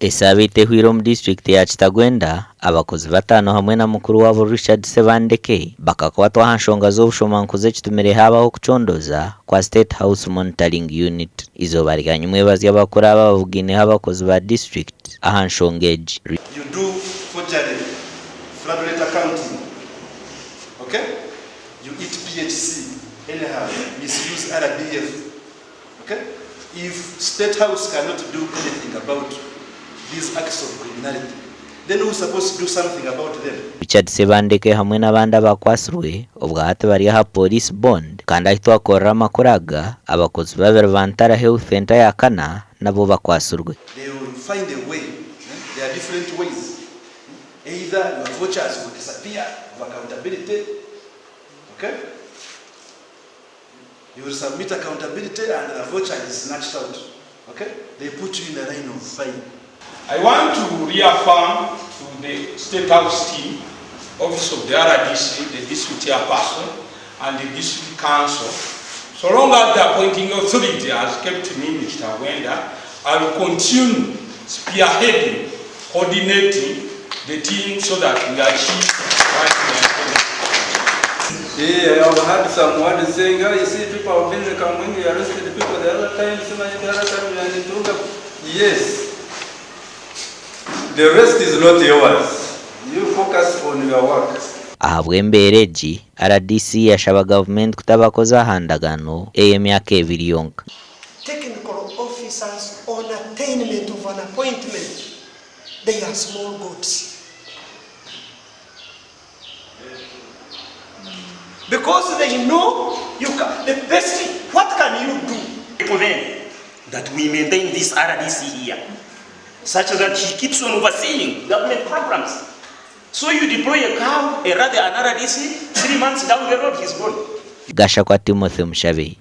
Esaabiiti ehweire omu disiturikiti ya Kitagwenda, abakozi bataano hamwe na mukuru waabo Richard Ssebandeke bakakwatwa aha nshonga z'obushomankuzi ekitumire haabaho okucondooza kwa State House Monitoring Unit. Eizooba rya nyimwebazyo abakuru aba babugaineho abakozi ba disiturikiti aha nshonga egi. You do forgery, fraudulent accounting, ok? You eat PHC anyhow, misuse RDF, ok? If State House cannot do anything about these acts of criminality, then who is supposed to do something about them? Richard Ssebandeke hamwe n'abandi abakwatsirwe obwahati bari aha Police Bond kandi ahi twakorera amakuru aga, abakozi babiri ba Ntara Health Centre ya kana nabo bakwatsirwe. They will find a way, there are different ways, either your vouchers will disappear of accountability, ok? You will submit accountability and the voucher is snatched out, ok? They put you in the line of fire. I want to reaffirm to the State House team, office of the RDC, the district chairperson and the district council, so long as the appointing authority has kept me in Kitagwenda, I will continue spearheading, coordinating the team so that we achieve what we are aiming to achieve. Yeah, I've heard some words saying, oh, you see, people have been in Kamwenge, you arrested people the other time, Simanya the other time, you are in Tunga. Yes. The rest is not yours. You focus on your work. Ahabw'embeera egi, rdc yashaba gavumenti kutabakoza aha ndagaano ey'emyaka ebiri yonka. Technical officers on attainment of an appointment, they are small gods. Because they know you can, the best, what can you do? Recommend that we maintain this RDC here such that he keeps on overseeing government programs. So you deploy a cow, a rather an RDC, 3 months down the road he's gone. Gashakwa Timothy Mushabe.